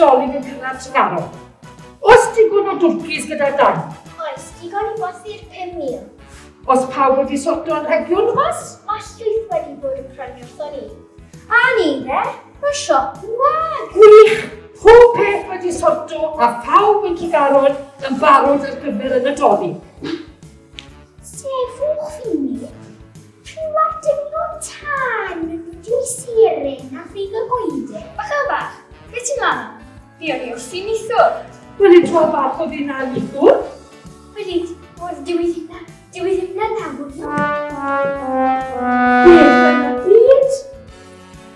Dolig yn cyrraedd Tregaron. Oes digon o dwrcis gyda Dan? Oes, digon i bothu'r 5,000. Os pawb wedi sorto anrhegion mas? Mae llwyth wedi bod yn prynu wrthon ni. A ni de, mae siop yn wag. Gwych! Pob peth wedi sorto a phawb yn Tregaron yn barod ar gyfer y Nadolig. Sefwch fi mi. Rhywle dynion tân yn mynd i seren a ffig y goeden. Bach o bach, beth ti'n lan? Fi o'n i wrthi nithwr. Wel, idwa bach o fi na nithwr. Wel, oedd dyw i ddim na, dyw i ddim na nawr. Beth yn y byd?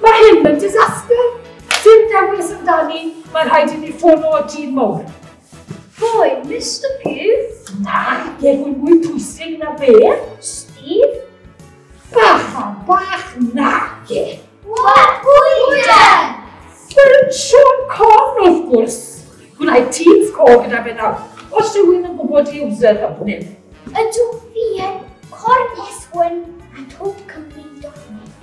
Mae hyn yn disaster. Dim dewis amdani, mae'n rhaid i ni ffono o dyn mawr. Pwy, Mr Pugh? Na, ge fwy mwy pwysig na fe. Steve? Bach a bach na ge. Wel, pwy de? Wel, Siôn Corn wrth gwrs. Gwnaed Teams call gyda fe nawr. Os rhywun yn gwybod i user fel hyn. Ydw fi yn corn s1 at hwbcymru.net.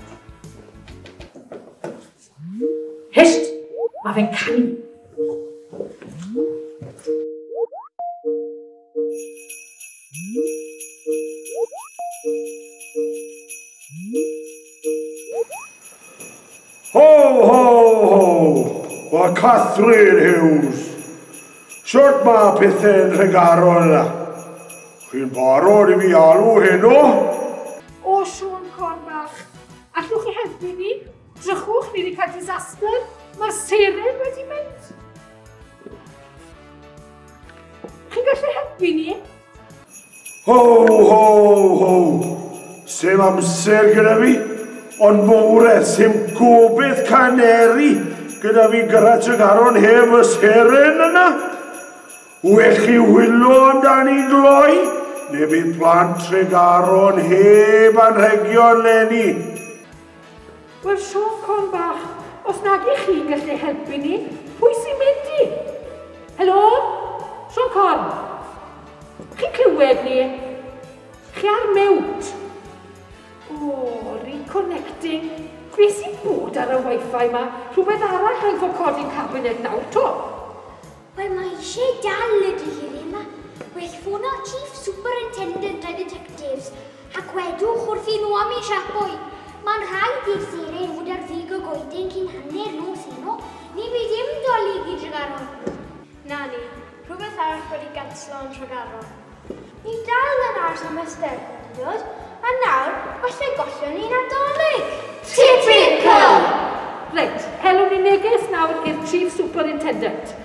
Hysht, mae fe'n canu. Ho, ho, ho! Mae Catherine Hughes. Shwt mae pethau'n Nhregaron yna? Chi'n barod i fi alw heno? O, Siôn Corn bach, allwch chi helpu ni? Drychwch, ni wedi cael disaster. Mae'r seren wedi mynd. Chi'n gallu helpu ni? Ho, ho, ho! Sim amser gyda fi, ond mowredd, sim gobaith caneri gyda fi gyrraedd Tregaron heb y seren yna. Well chi wylo amdani gloi, neu bydd plant Tregaron heb anrhegion leni. Wel, Siôn Corn bach, os nag i chi'n gallu helpu ni, pwy sy'n mynd i? Helo? Siôn Corn? Chi'n clywed ni? Chi ar mute? O, reconnecting. Be sy'n bod ar y wifi ma? Rhywbeth arall rhaid fod codi'n cabinet nawr, to? Wel, mae eisiau dal y dihir yma. Well ffono Chief Superintendent a Detectives a gwedwch wrth i nhw am ei siapoi. Mae'n rhaid i'r seren fod ar fig y goeden cyn hanner nos heno. Ni fydd ddim Dolig i Tregaron. Na ni, rhywbeth arall wedi ganslo yn Tregaron. Ni dal yn aros am y Steddfod yn dod, a nawr, falle gollwn ni Nadolig. Typical! Reit, helwn ni neges nawr i'r Chief Superintendent.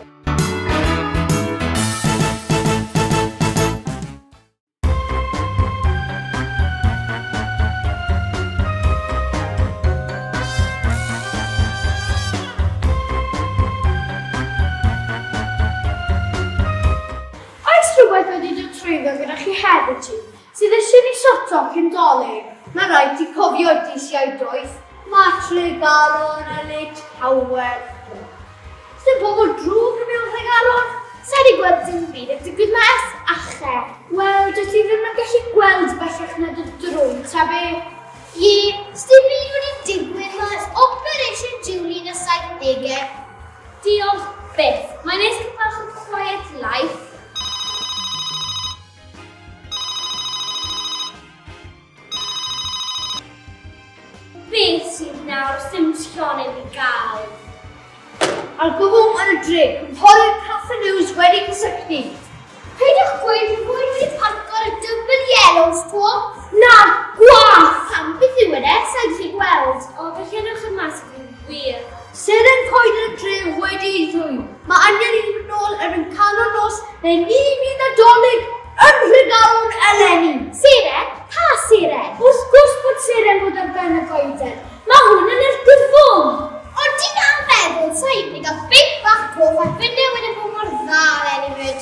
Oes rhywbeth wedi dod trwyddo gyda chi hefyd, Chief, sydd eisiau ni sorto cyn Dolig? Mae rhaid ti cofio disiau doeth. Mae Tregaron yn le tawel. Sdim pobl drwg yn mewn Tregaron? Sa i 'di gweld dim byd yn digwydd ma ers ache. Wel, dwyt ti ddim yn gallu gweld bellach na dy drwm, ta be? Ie, sdim byd wedi digwydd ma ers Operation Julie yn y 70au. Diolch byth. Mae'n neis cael bach o quiet life. Beth sydd nawr, sim llonydd i gael. Argyfwng yn y dre, cynghorydd Catherine Hughes wedi cysylltu. Peidiwch gweud fy bod wedi parco ar y double yellows to. Na, gwath! Pam, beth yw e, sa i'n gallu gweld. O, felly ewch yn mas yn wir. Seren coed yn y dre wedi ei ddwyn. Mae angen i ni nôl erbyn canol nos neu ni fydd Nadolig yn Nhregaron eleni. Seren? Pa seren? Wrth gwrs bod seren fod ar ben y goeden. Mae hwn yn argyfwng. Ond ti'n am feddwl, sa i'n mynd i gael beic bach coch a finne wedi bod mor dda eleni fyd.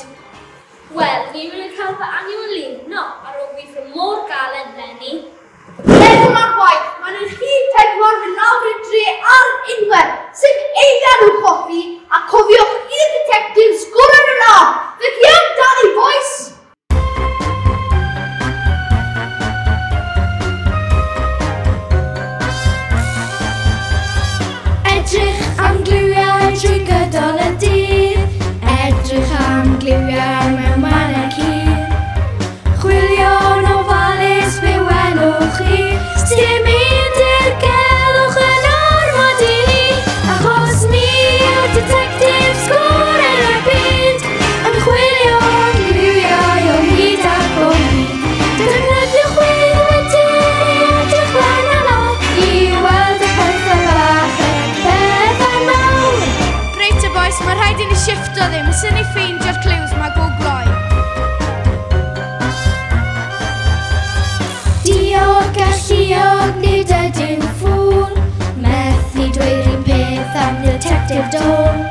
Wel, fi'n mynd i cael fy annual leave no ar ôl gweithio mor galed leni. Meddwl ar waith, mae'n yr rhif 4 mynd lawr i'r dre ar unwaith, sy'n eiliad i'w choffi, a cofiwch i'r detectives gorau yn y law. Felly amdani, boys! Edrych am gliwiau trwy gydol y dydd. gliwiau mewn mannau cul. Chwilio'n ofalus fe welwch chi, sdim un dirgelwch yn ormod i ni, achos ni yw'r detectives gorau y byd, yn chwilio am gliwiau o hyd ac o hyd. Defnyddiwch chwyddwydr i edrych lan a lawr, i weld y pethau bach y pethau mawr. Reit y boys, mae rhaid i ni shifto ddim, sy'n ni ffeindio'r clues mae go gloi. Diog galluog nid ydyn ffŵl, methu dweud un peth am Detective Dole.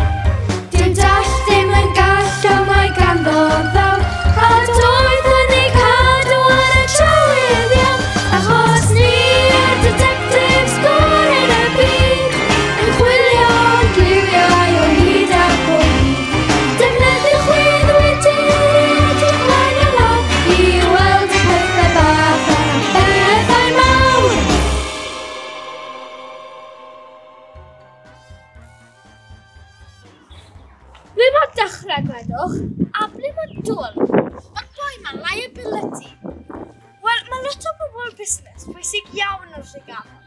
Dim dall ddim yn gall, ond mae ganddo ddawn, a doedd yn ei cadw ar y trywydd iawn, achos ni yw'r detectives gorau'n y byd, yn chwilio am gliwiau o hyd ac o hyd. Defnyddiwch chwyddwydr i edrych lan a lawr, i weld y pethau bach a pethau mawr. Ble mae dechrau gwedwch, a ble mae dwl? Mae'r boi ma'n liability. Wel, mae lot o bobl busnes pwysig iawn o'r Tregaron.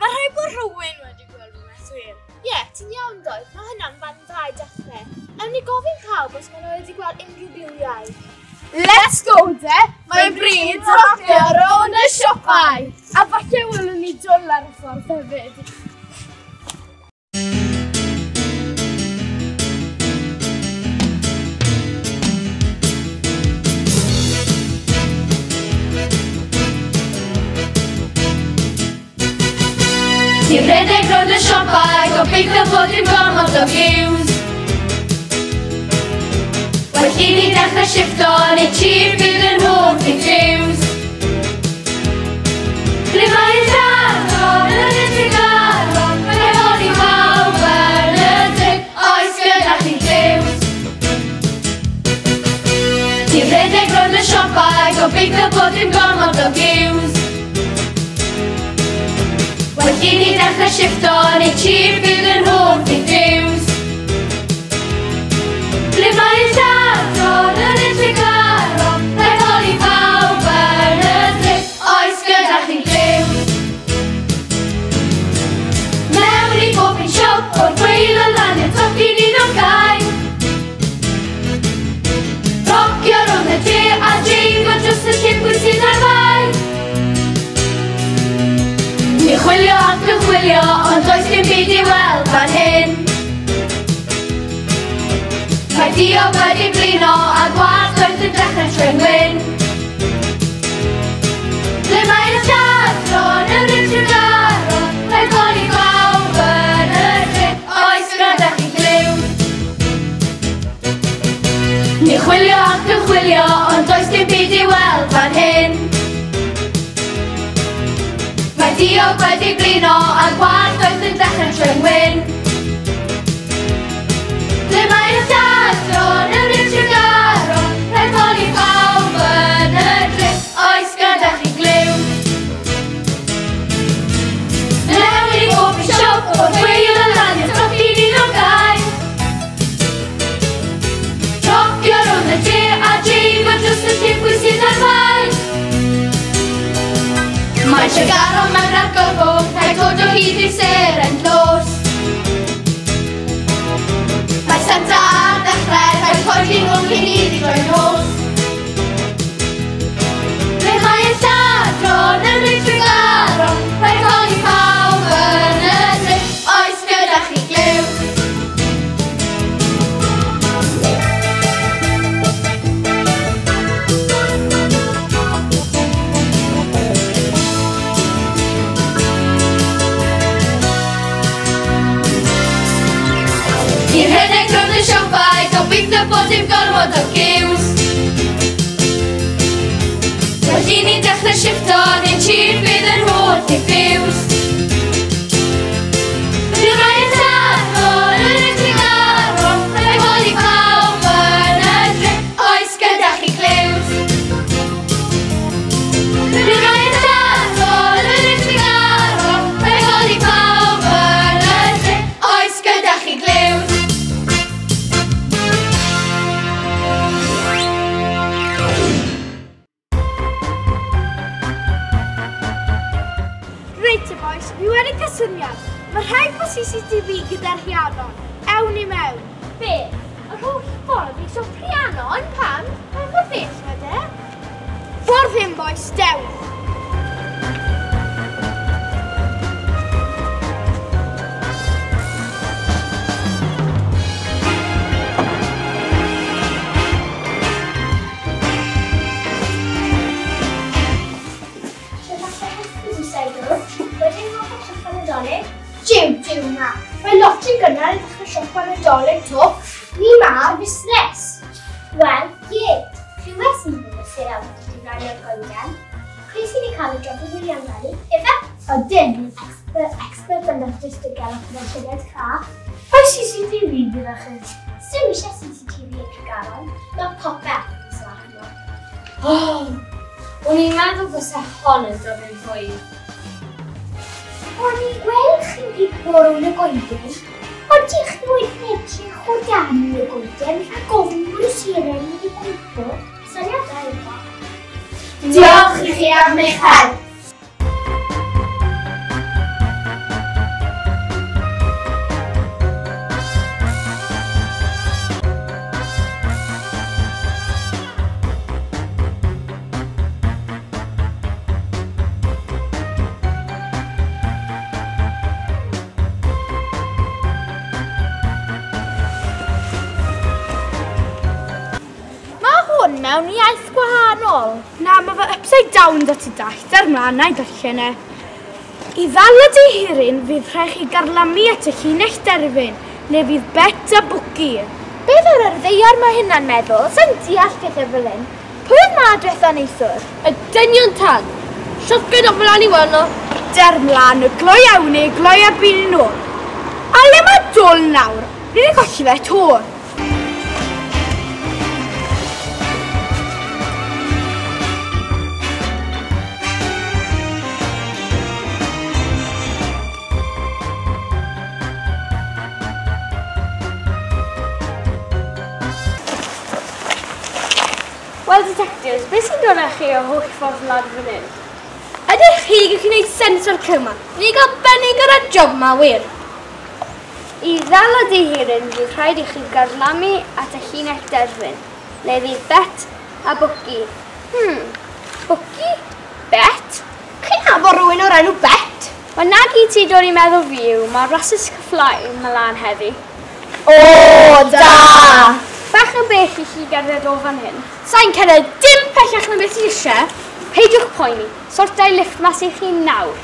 Mae rhaid bod rhywun wedi gweld rhywbeth wir. Ie, ti'n iawn doedd, mae hynna'n fan dda i dechrau. Ewn ni gofyn pawb os maen nhw wedi gweld unrhyw gliwiau. Let's go de! Mae'n bryd rocio rownd y siopau! A falle welwn ni dwl ar y ffordd hefyd. Ni'n rhedeg rownd y siopau, gobeithio bod dim gormod o giws. Well i ni dechrau shifto, neu chief fydd yn hoff i cliws. Ble mae'r lladron yn y Tregaron, mae holi pawb yn y dre, oes gyda chi cliws. Ni'n rhedeg rownd y siopau, gobeithio bod dim gormod o giws. Well i ni dechrau shifto, neu chief fydd yn hoff i cliws. Ble mae'r lladron yn y Tregaron, rhaid holi pawb yn y dre, oes gyda chi gliw. Mewn i bob un siop, o'r gwaelod lan i'r top i ni ddod gau. Rocio rownd y dre a dreifo dros y lle pwy sydd ar fai. Ni'n chwilio ac yn chwilio, ond does dim byd i weld fan hyn. Mae diog wedi blino a gwallt doeth yn dechrau troi'n wyn. Ble mae'r lladron yn y Tregaron, rhaid holi pawb yn y dre, oes gyda chi gliw. Ni'n chwilio ac yn chwilio, ond does dim byd i weld fan hyn. Mae diog wedi blino a gwallt doeth yn dechrau troi'n wyn. Ble mae'r lladron yn y Tregaron, rhaid holi pawb yn y dre, oes gyda chi gliw. Mewn i bob un siop, o'r gwaelod lan i'r top i ni ddod gau. Rocio rownd y dre a dreifo dros y lle pwy sydd ar fai. Mae Tregaron mewn argyfwng, rhaid dod o hyd i'r seren dlos. Mae Santa ar ddechrau, rhaid coedi nhw cyn iddi droi nos. Ble mae'r lladron yn y Tregaron, rhaid holi pawb yn y dre, oes gyda chi gliw. CCTV gyda'r Rhiannon. Ewn ni mewn. Be? Yr holl ffordd i siop Rhiannon? Pam? Pa mor bell mae de? Ffordd hyn, boys, dewch! Jiw, jiw na. Mae lot yn gynnar i ddechrau siopa Nadolig to. Ni ma ar fusnes. Wel, ie. Rhywbeth sy'n bod y sir awr wedi rhan o'r goeden. Pwy sydd wedi cael y job o William Valley? Efe? Odyn, expert yn artist y gael o'r llygaid craff. Oes CCTV gyda chi? Sdim eisiau CCTV yn Tregaron. Mae popeth yn sach yma. Oh, o'n i'n meddwl byse hon yn dod yn fwy. O'n i'n gweld chi'n pipo rownd y goeden, ond ydych chi wedi edrych o dan y goeden rhag ofn bod y seren wedi cwympo? Syniad da yw e. Diolch i chi am eich help. Mewn iaith gwahanol. Na, mae fe upside down da ti dall, dar mlaen na'i darllen e. I ddal y dihiryn, fydd rhaid chi garlamu at y llinell derfyn, le fydd Bet a Bwci. Beth ar yr ddaear mae hynna'n meddwl? Sa'n deall pethau fel hyn. Pwy oedd ma diwetha neithiwr? Y dynion tan. Shotgun off mlaen i weld nhw. Der mlaen, y gloi awn e, gloi ar byn nhw. A le mae dol nawr? Ni wedi colli fe to. Wel, detectives, beth sy'n dod â chi o holl ffordd lan fan hyn? Ydych chi gallu gwneud sens o'r clyw 'ma? Ni gael bennig ar y job 'ma, wir. I ddal y dihiryn, fydd rhaid i chi garlamu at y llinell derfyn, le fydd Bet a Bwci. Bwci? Bet? Chi'n nabod rhywun o'r enw Bet? Wel, nag i ti dod i meddwl fi yw, mae rasys cyfflau ymlaen heddi. O, da! Bach yn bell i chi gerdded o fan hyn. Sa'n cyrraedd dim pellach na beth ti eisiau. Peidiwch poeni, sortau lift mas i chi nawr.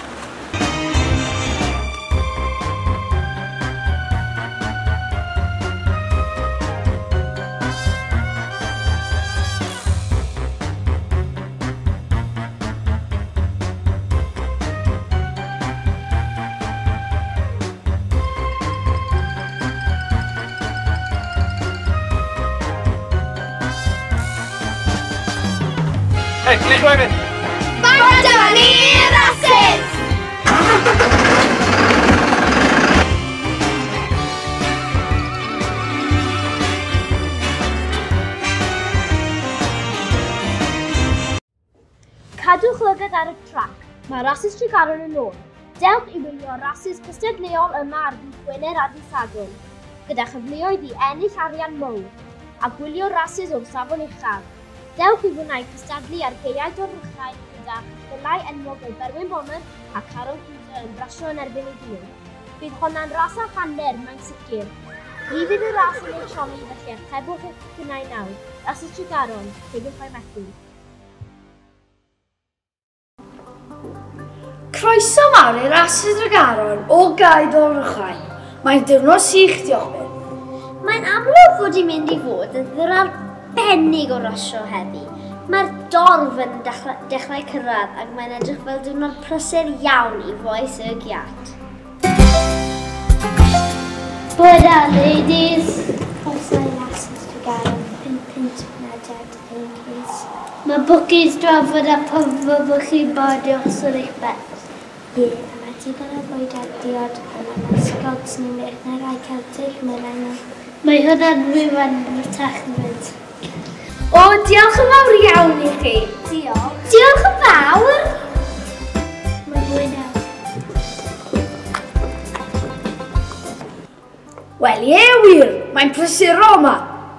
Hey, please wave it. Bant â ni rasys! Cadwch lygad ar y trac. Mae rasys Tregaron yn ôl. Dewch i wylio rasys cystadleuol yma ar ddydd Gwener a dydd Sadwrn, gyda chyfleoedd i ennill arian mowr, a gwylio rasys o'r safon uchaf. Dewch i fwynhau cystadlu ar gaeau Dolrychain gyda cheffylau enwog fel Berwyn Bomber a Carol Cruiser yn rasio yn erbyn ei gilydd. Bydd honna'n ras a hanner, mae'n sicr. Ni fydd y ras yn eich siomi, felly archebwch eich tocynnau nawr. Rasys Tregaron, peidiwch â'i methu. Croeso mawr i rasys Tregaron o Gae Dolrychain. Mae'n diwrnod sych, diolch byth. Mae'n amlwg fod i'n mynd i fod yn ddiwrnod arbennig o rasio heddi. Mae'r dorf yn dechrau cyrraedd ac mae'n edrych fel diwrnod prysur iawn i fois y giat. Bore da, ladies! Croeso i rasys Tregaron, 5 punt 41 case. Mae bwcis drafod a pwmpo bod chi'n bod i osod eich bet. Ie, a mae digon o fwyd a diod yna mae Scots neu beth na rai Celtic mae'n angen. Mae hwnna'n rhywun rhytach yn mynd. O, diolch yn fawr iawn i chi. Diolch. Diolch yn fawr! Mae'n fwy nawr. Wel ie wir, mae'n prysuro yma.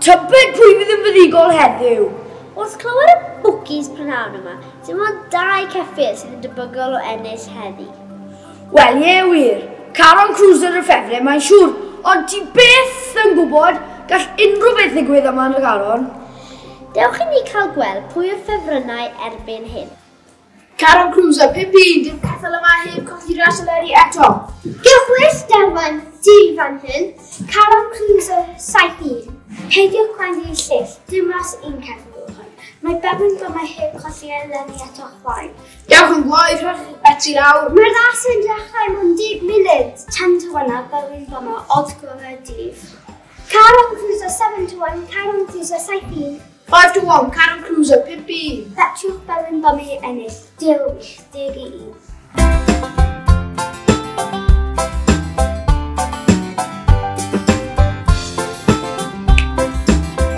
Tybed pwy fydd yn fuddugol heddiw. Wrth clywed y bookies prynhawn yma, dim ond 2 ceffyl sydd yn debygol o ennill heddi. Wel ie wir, Caron Cruiser y ffefryn mae'n siŵr, ond ti byth yn gwybod gall unrhyw beth ddigwydd yma yn y Caron. Dewch i ni cael gweld pwy yw'r ffefrynnau erbyn hyn. Caron Cruiser, 5-1, dim ceffyl yma heb colli ras eleni eto. Gewch well derfan dil fan hyn, Caron Cruiser 7-1. Peidiwch gwrando'r lleill, dim ras un ceffyl yw hwn. Mae Berwyn Bomber heb colli eleni eto chwaith. Dewch yn gloi, rhowch Betsy lawr. Mae'r ras yn dechrau mewn 10 munud. 10-1 ar Berwyn Bomber, odds gorau dydd. Caron Cruiser 7-1, Caron Cruiser 7-1. 5-1, Caron Cruiser, 5-1. Betiwch Berwyn Bomber i ennill, 0-8, 10-1.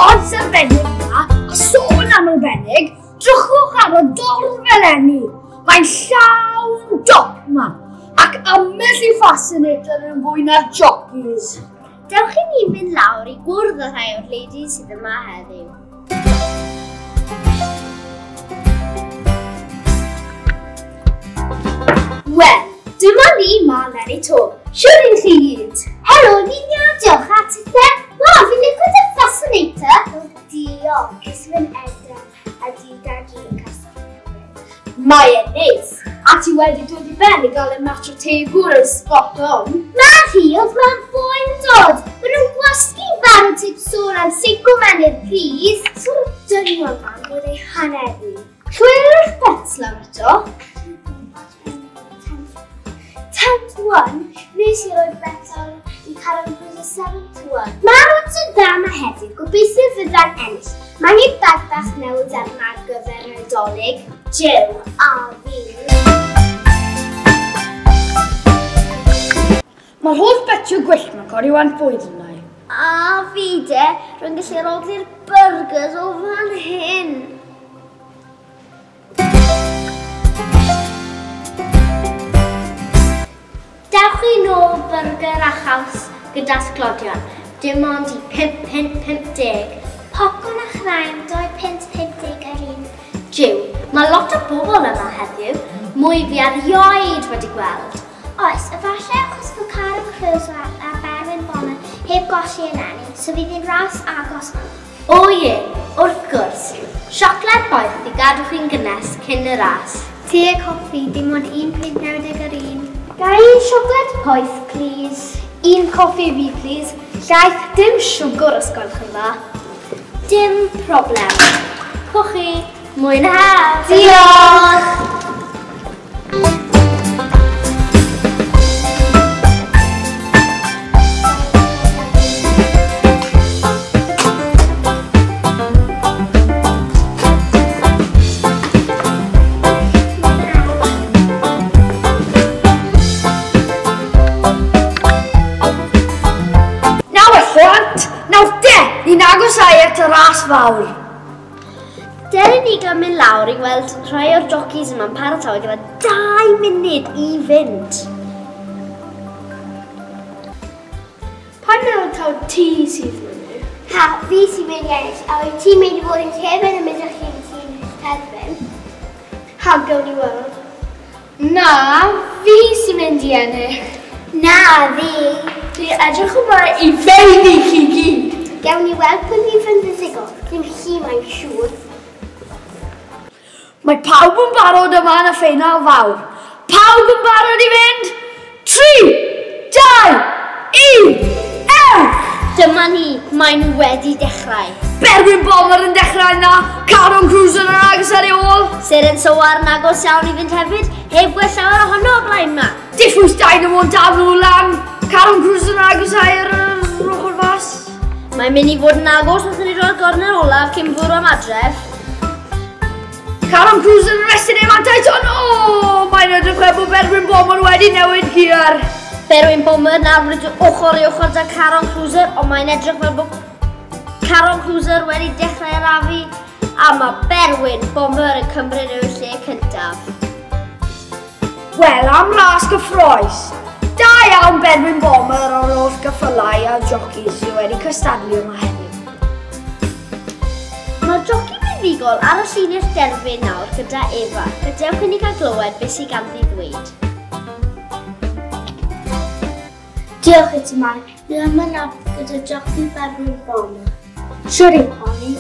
Odds arbennig yma, a sôn am arbennig, drychwch ar y dorf eleni. Mae'n llawn dop yma, ac ambell i fascinator yn fwy na'r jockeys. Dewch i ni fynd lawr i gwrdd â rhai o'r ladies sydd yma heddiw. Wel, dyma ni ma Lenny to. Siwr i chi gyd. Helo, ni'n iawn, diolch a tithe. Ma, fi'n licio dy fascinator. O, diolch. Ges i fy'n edrych a di dag i'n castell newydd. Mae e'n neis. A ti wedi dod i ben i gael y match o tegwr yn spot on. Ma hi, oedd ma'n boen dod. Maen nhw'n gwasgu'n barod tip sôn am seico mynydd, please. Sôn dynion fan bod ei haneru. Chwilwch bets lawr eto. 10-1, nes i roi bet ar i Caron Cruiser 7-1. Mae'r odds yn dda yma heddiw, gobeithio fydda'n ennill. Mae angen bag bach newydd arna ar gyfer y Nadolig, Jiw a fi. Mae'r holl betio gwyllt ma'n codi wan bwyd yna. A fi de, rwy'n gallu rogli'r burgers o fan hyn. Dewch i nôl burger a chaws gyda sglodion, dim ond i 5.50. Popcorn a chraen, 2.50 yr un. Jiw, mae lot o bobl yma heddiw, mwy fi erioed wedi gweld. Oes, efallai achos bod Caron Cruiser a Berwyn Bomber heb golli eleni, so fydd hi'n ras agos yma. O ie, wrth gwrs. Siocled boeth i gadw chi'n gynnes cyn y ras. Te a coffi, dim ond 1.90 yr un. Ga i siocled poeth, please? Un coffi fi, please. Llaeth, dim siwgr os gwelwch yn dda. Dim problem. Cwch chi, mwynhau! Diolch! Ni'n agosau at y ras fawr. Dere ni gael mynd lawr i weld rhai o'r jockeys yma'n paratoi gyda 2 munud i fynd. Pa'n meddwl taw ti sydd mynd i? Ha, fi sy'n mynd i ennill, a wyt ti'n mynd i fod yn cefn yn mynd â chi'n ti'n terfyn? Ha, gawn ni weld. Na, fi sy'n mynd i ennill. Na, fi. Dwi'n edrych ymlaen i feiddi chi gyd. Gawn ni weld pwy fydd yn fuddugol, ddim chi mae'n siŵr. Mae pawb yn barod yma yn y ffeinal fawr. Pawb yn barod i fynd? 3, 2, 1, ewch! Dyma ni, maen nhw wedi dechrau. Berwyn Bomber yn dechrau yna, Caron Cruiser yn agos ar ei ôl. Seren Sowar yn agos iawn i fynd hefyd, heb gwell llawer ohono o blaen yma. Diffwys Dynamo yn daflu lan, Caron Cruiser yn agos ar yr ochr fas. Mae'n mynd i fod yn agos wrth i ni droi'r gornel olaf cyn fwrw am adref. Caron Cruiser yn restyn ei mantais, ond o, mae'n edrych fel bod Berwyn Bomber wedi newid gear. Berwyn Bomber nawr wedi ochr i ochr da Caron Cruiser, ond mae'n edrych fel bod Caron Cruiser wedi dechrau arafu, a mae Berwyn Bomber yn cymryd y lle cyntaf. Wel, am ras gyffrous. Da iawn Berwyn Bomber o'r holl gyffylau a jockeys sydd wedi cystadlu yma heddiw. Mae'r joci buddugol ar y llinell derfyn nawr gyda Efa. Gadewch i ni gael glywed beth sydd ganddi ddweud. Diolch i ti, Mai. Dwi yma nawr gyda joci Berwyn Bomber. Siwr i Polly.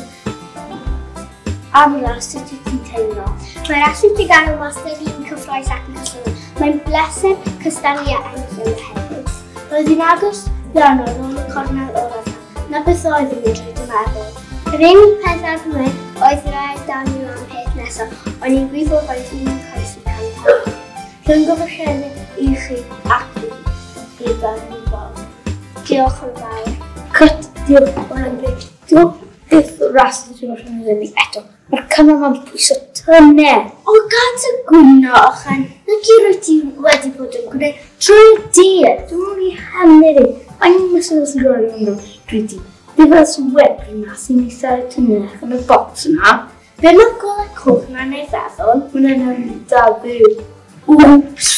Am ras, sut wyt ti'n teimlo? Mae ras i Tregaron wastad un cyffrous ac yn cysurus. Mae'n bleser cystadlu a ennill yma heddiw. Roedd hi'n agos iawn ar ôl y cornel olaf na beth oedd yn mynd trwy dy meddwl. Yr unig peth ar fy meddwl oedd rhaid dal am peth nesaf, ond i'n gwybod oedd hi'n croesi canol. Rhyngyfarchiadau i chi ac i i Berwyn Bomber. Diolch yn fawr. Cut, diolch o Henry. Diolch byth ras yn dwi'n gorffen yn eto. Mae'r cymal ma'n pwyso tynau. O, gad y gwyno, Ochan. Na gyd rwyt ti wedi bod yn gwneud trwy'r dydd. Dwi'n mynd i hanner i. Mae'n mysol sy'n gwrando nhw drwy dydd. Fi fel sy'n webri mas i'n eitha tynau yn y bocs yna. Be mae'r golau coch yna'n ei feddwl? Mae'n yna'n dal byw. Wps!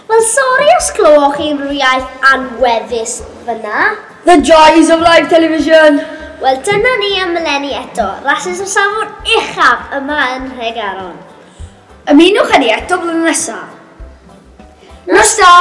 Wel, sori os clywoch chi unrhyw iaith anweddus fyna. The joys of live television! Wel, dyna ni am eleni eto. Rasys o safon uchaf yma yn Nhregaron. Ymunwch â ni eto blwyddyn nesaf. Nos da!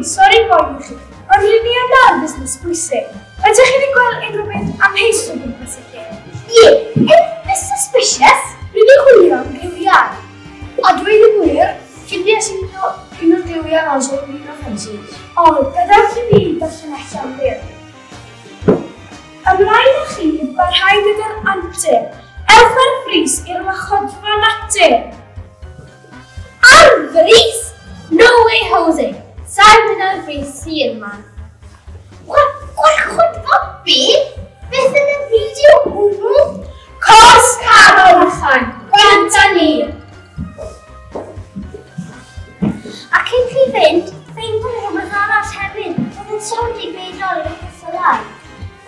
Sori boen i chi, ond rydyn ni yma am busnes bwysig. Ydych chi wedi gweld unrhyw beth amheus o gwmpas y lle? Ie, anything suspicious? Rydyn ni'n chwilio am gliwiau. A dweud y gwir, ffindiais i un o'r gliwiau mas o'r un o'r ffensys. Ond, gadewch i fi darllen allan byr. Ymlaen â chi i barhau gyda'r antur. Ewch ar frys i'r warchodfa natur. Ar frys? No way, Jose! Sa'n mynd ar frys sir yma. Gwarchodfa be? Beth yn y fideo hwnnw? Cors canol allan! Bant â ni! A cyn chi fynd, ffeindio rhywbeth arall hefyd. Oedd yn sôn i beidio ar y ceffylau.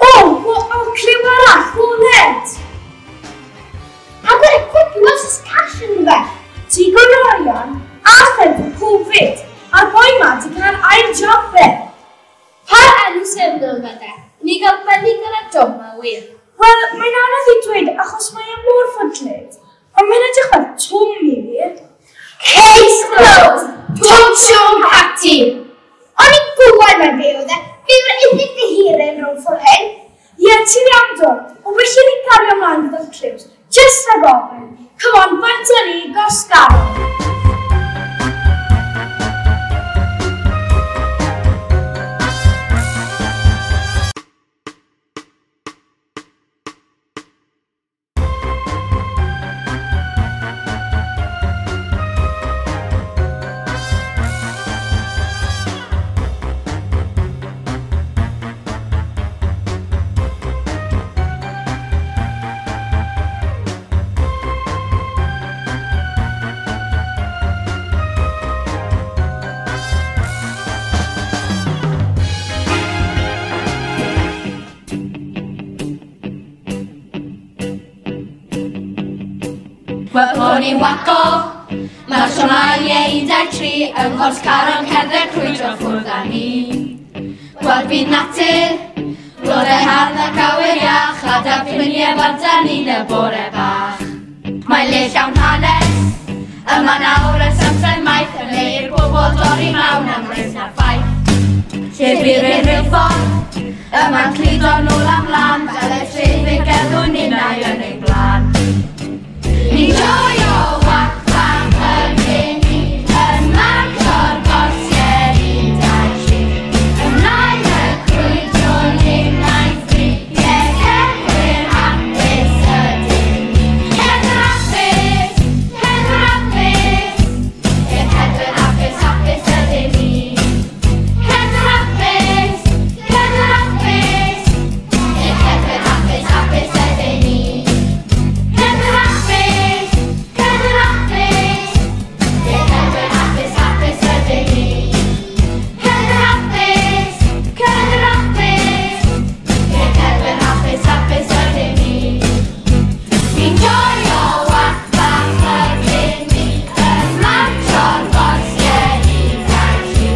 O, o, cliw arall, wallet! job fe. Pa enw syml fydde? Ni gael benni gyda job ma wir. Wel, mae'n anodd i dweud achos mae e mor fodlyd. Ond mae'n edrych fel Twm i fi. Case closed! Twm Siôn Cati! O'n i'n gwybod mai fe oedd e. Fe yw'r unig ddihiryn rhwng ffordd hyn. Ie, ti'n iawn do. Ond well i ni cario ymlaen gyda'r clues. Just rhag ofyn. Come on, bant â ni, Gors Garon. Wel, poni waco, mae'r siomau 13 yng Nghors Caron cerdded crwydro ffwrdd â ni. Gweld byd natur, blodau hardd ac awyr iach, a darluniau bant â ni'n y bore bach. Mae le llawn hanes, yma nawr ers amser maith, yn le i'r bobl dorri mewn am res na ffaith. Lle bu'r unrhyw ffordd, yma'n cludo nôl am lan, fel y trên fe gerddwn ninnau yn ein blaen. Ni'n joio wacfa ydyn ni, yn marcio'r gorsier 13. Ymlaen y crwydro ninnau'n ffri, ie cerddwyr hapus ydyn ni. Cerddwyr hapus, cerddwyr hapus, ie cerddwyr hapus, hapus ydyn ni. Cerddwyr hapus, cerddwyr hapus, ie cerddwyr hapus, hapus ydyn ni. Cerddwyr hapus, cerddwyr hapus, ie cerddwyr hapus, hapus ydyn ni. Cerddwyr hapus, cerddwyr hapus, ie cerddwyr hapus, hapus ydyn ni. Ni'n joio wacfa ydyn ni, yn marcio'r gorsier 13.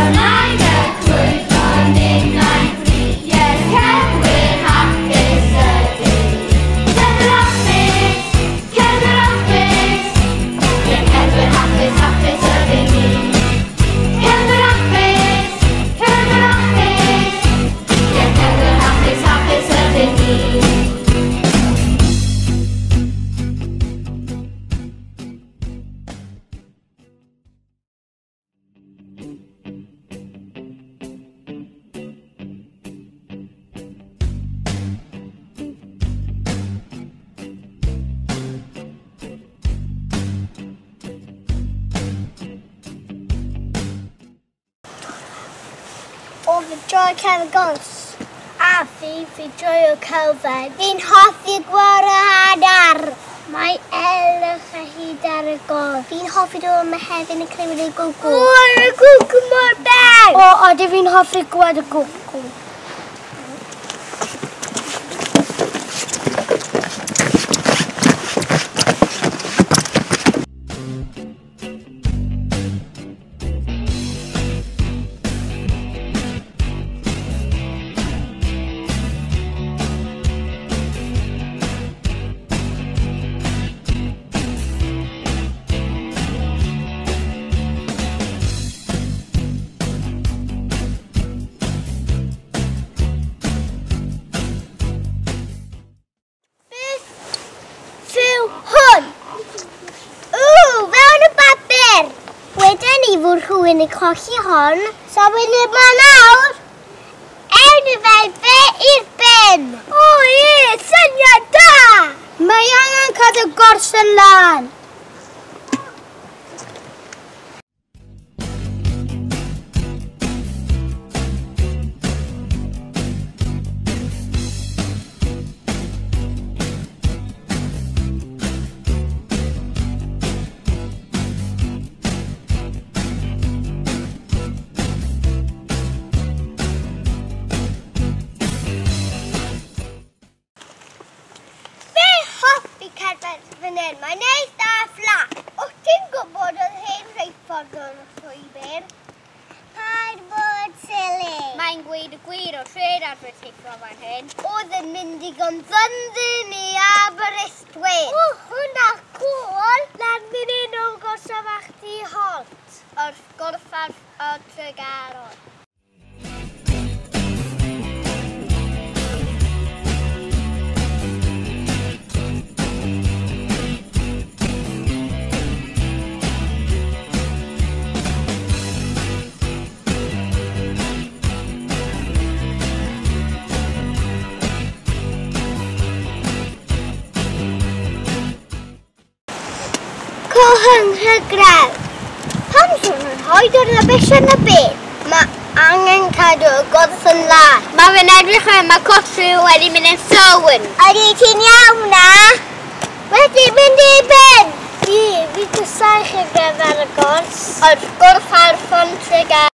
Ymlaen y crwydro ninnau'n ffri, ie cerddwyr hapus ydyn ni. Cerddwyr hapus, cerddwyr hapus, ie cerddwyr hapus, hapus ydyn ni. Cerddwyr hapus, cerddwyr hapus, ie cerddwyr hapus, hapus ydyn ni. O, fi joio cerdded gors. A fi joio cerdded. Fi'n hoffi gweld y adar. Mae elwch a hyd ar y gors. Fi'n hoffi dod yma hefyd yn clywed y gwcw. O, y gwcw mor bell! O, odi fi'n hoffi gweld y gwcw. Beth yw hwn? Ww, fewn y bapur! Wedyn ni fod rhywun yn colli hon, so wedi yma nawr. Ewn ni fel fe i'r bin. O ie, syniad da! Mae angen cadw gors yn lan. Fi hoffi cerdded fan hyn, mae'n neis da. gweud y gwir o'r trên ar fy teithio fan hyn. Oedd yn mynd i gonddynddyn i Aberystwyth. O, hwnna cool! Lan mynd un o'r gorsaf ach di holt. Wrth gorffaf o Tregaron. Hygrel. Pam swn nhw'n rhoi o'r rubbish yn y byd? Mae angen cadw y gorff yn lân. Mae fe'n edrych fel mae cosrhyw wedi mynd yn sownd. Ydy ti'n iawn na? Wedi mynd i ben! Fi, fi dysau chygref ar y gors. O'r gwrth ar ffon Tregaron.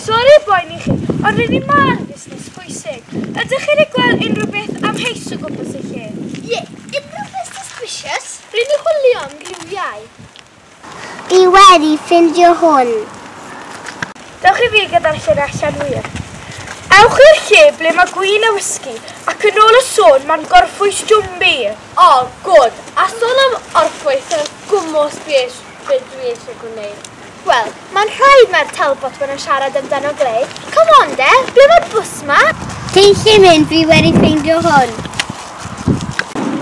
Sori boeni chi, ond rydyn ni ma'n busnes pwysig. Ydych chi wedi gweld unrhyw beth amheus o gwmpas y lle? Ie, unrhyw beth suspicious? Rydyn ni chwilio am gliwiau. Fi wedi ffindio hwn. Dewch i fi gyda'r lle allan wir. Ewch i'r lle ble mae gwin a whisky ac yn ôl y sôn mae'n gorffwys jwmbi. O, good. A sôn am orffwys yn gwmws beth dwi eisiau gwneud. Wel, mae'n rhaid mae'r Talbot ma'n siarad amdano Glei. Come on de, ble mae'r bws ma? Ti eisiau mynd, fi wedi ffeindio hwn.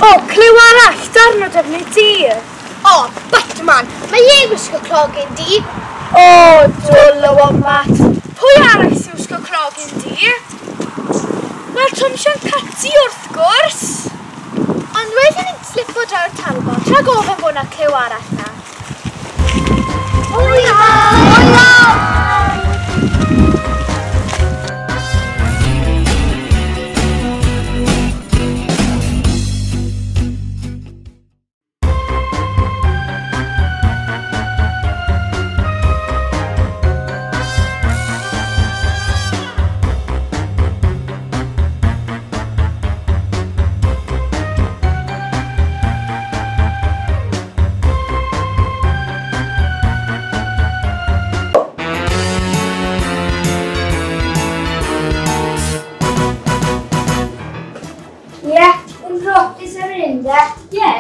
O, clyw arall, darn o defnydd dir. O, Batman, mae e'n gwisgo clogyn di. O, dwl o wombat. Pwy arall sy'n gwisgo clogyn di? Wel, Tom Sian Cati wrth gwrs. Ond wedyn ni'n slipo draw'r Talbot, rhag ofyn bod na clyw arall na. Hwyl! Hwyl!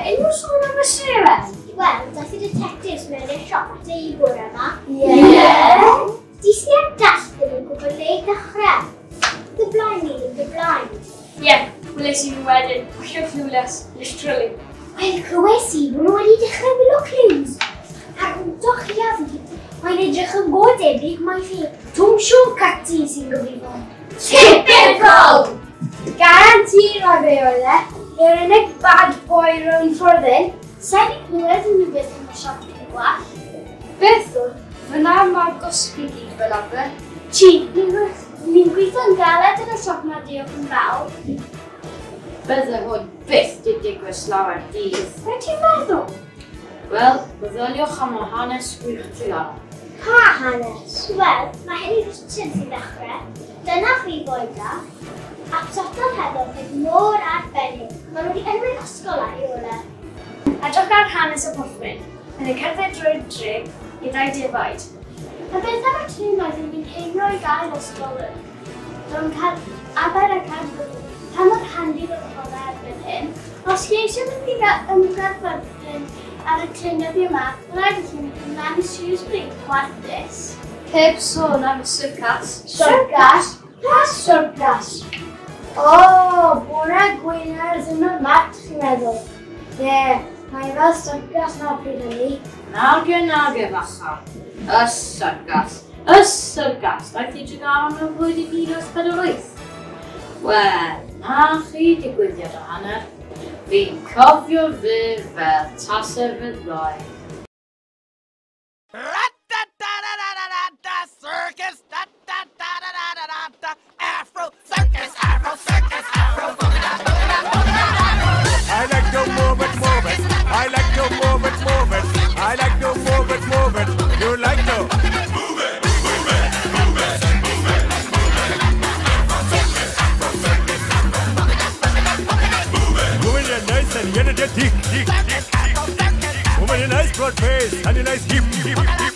Unrhyw sôn am y seren? Wel, daeth y detectives mewn i'r siop at ei bore yma. Ie! Di sy'n dall ddim yn gwybod le i ddechrau. The blind leading the blind. Ie, weles i nhw wedyn, hollol clueless, literally. Wel, clywes i bod nhw wedi dechrau wylo clues. Ar wrtho chi a fi, mae'n edrych yn go debyg mai fi. Tom Siôn Cati sy'n gyfrifol. Typical! Guarantee roi fe oedd e. Yw'r unig bad boy rownd ffordd hyn. Sa'i di clywed unrhyw beth am y siop cyn gwall. Beth oedd? Fyna mae'r gosbi gyd fel arfer. Ti, ni'n gweithio'n galed yn y siop ma, diolch yn fawr. Bydde hwn byth di digwydd slawer dydd. Be ti'n meddwl? Wel, meddyliwch am o hanes gwych Tregaron. Pa hanes? Wel, mae Henry Richardson sy'n ddechrau. Dyna fi foida. Absotodd hefo peth mor arbennig. Maen nhw wedi enwi'r ysgol ar ei ôl e. Edrych ar hanes y porthmyn. Yn y cerdded drwy'r dre gyda'i defaid. A beth am y tîm oedd yn mynd heimlo i gael ysgol yn? Dwi'n cael aber a cadw. Pa mor handi fod hwnna erbyn hyn? Os chi eisiau mynd i ymgyrffyrddyn ar y trên yma, mae'n rhaid i chi mynd ymlaen i Shrewsbury, gwarthus. Heb sôn am y syrcas. Syrcas? Pa syrcas? O, bore Gwener ddim yn mat, chi'n meddwl. Ie, mae fel syrcas na pryd hynny. Nage, nage, facha. Y syrcas. Y syrcas. Daeth i Tregaron yn flwyddyn 1948. Wel, na chi digwyddiad o hanner. Fi'n cofio fe fel tase fy ddoe. Circus, da da da da da da da, Afro circus, Afro circus. broad face and your nice hip, hip, hip, hip.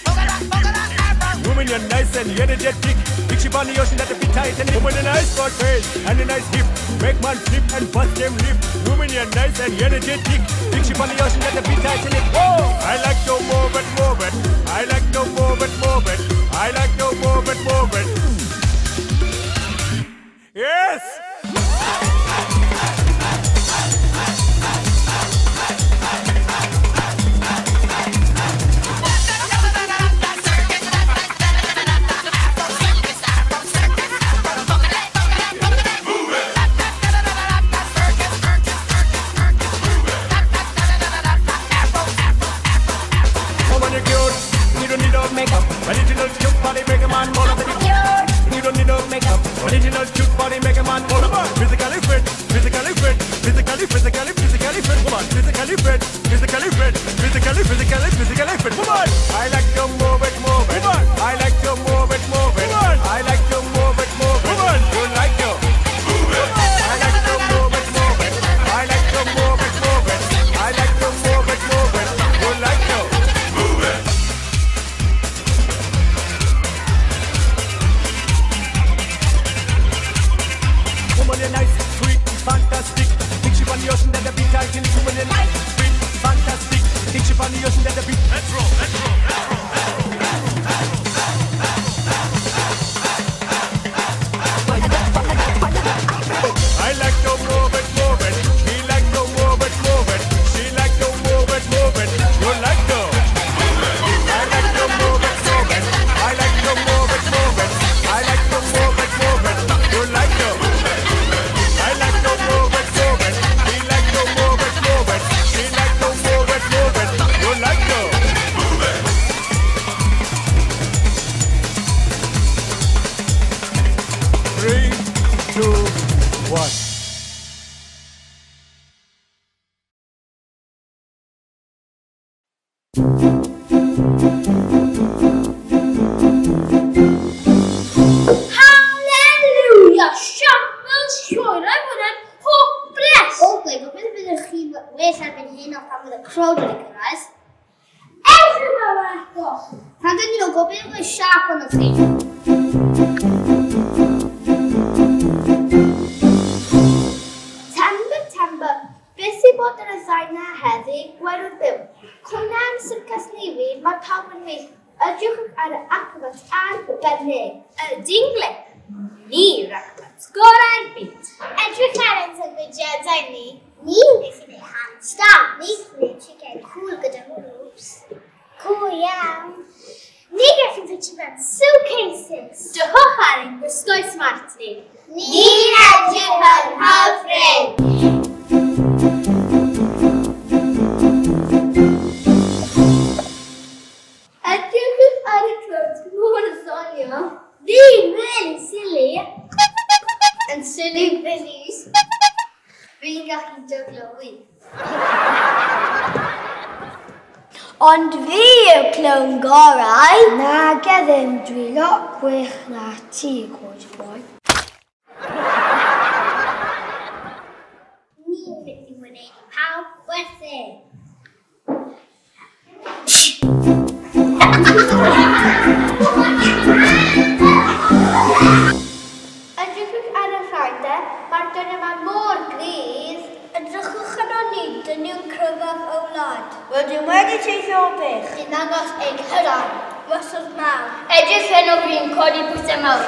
Woman, you're nice and energetic. Big ship on the ocean that the bit tight and woman, a nice broad face and a nice hip. Make man flip and bust them lip. Woman, you're nice and energetic. Big ship on the ocean that the bit tight and it. Whoa! I like to move it, move it. I like to move it, move it. I like to move it, move it. Yes! Original cute body make a man more than you. You don't need no makeup. Original cute body make a man more. Physically fit, physically fit, physically, physically, physically fit, woman. Physically fit, physically fit, physically, physically, physically fit, woman. I like to move it, move it. Woman. I like to move it, move it. Woman. I like to move it, move it. Woman. You like to move it. I like to move it, move it. I like to move it, move it. I like to move it, move it. You like to move it. Woman, you're nice, sweet, fantastic. Big ship on the ocean that the beat tight in. Woman, you're nice, sweet, fantastic. Big ship on the ocean that the beat. Let's roll, let's roll, let's roll, let's roll, let's roll, let's roll. I like to move it, move it. He like to move it, move it. She like to move it, move it. You like to move it. I like to move it, move it. I like to move it, move it. I like to move it, move it. You like to. I like to move it, move it. He like to move it, move it. She like to move it, move it. You like to move it. 3, 2, 1. Hallelujah! Shambles sioe, rhaid bod yn hopeless! O, gwe, gobeithio byddwch chi'n well erbyn hyn o pan fydd y crowd wedi cyrraedd. Ewch yma eto! Pan dyn nhw'n gobeithio bod siap ond chi. Tember, tember, beth sy'n bod yn y ddau na heddi, gwerw'r byw. Cwna am syrcas Newid, mae pawb yn wych. Edrychwch ar y acrobat arbennig. Y dingle, ni'r acrobat gorau'r byd. Edrych ar ein symudiadau ni. Ni'n gallu gwneud handstand. Ni'n gwneud tricau cool gyda hoops. Cool iawn. Ni'n gallu ffitio mewn suitcases. Dychwch ar ein gwisgoedd smart ni. Ni'n edrych yn hyfryd. Edrychwch ar y clwt mor ddoniol. Ni'n really silly. Yn silly billies. Fi'n gallu jyglo wy. Ond fi yw'r clown gorau. Nage ddim, dwi lot gwech na ti, Coed Boy. Ni'n mynd i wneud i pawb chwerthin. Edrychwch ar y rhain de, mae'r dyn yma mor gryf. Edrychwch arno ni, dyn nhw'n cryfaf o wlad. Rydym wedi teithio o bell. Sy'n dangos ein cyrraedd. Rosod mawr. Edrych hyn o fi'n codi pwysau mawr.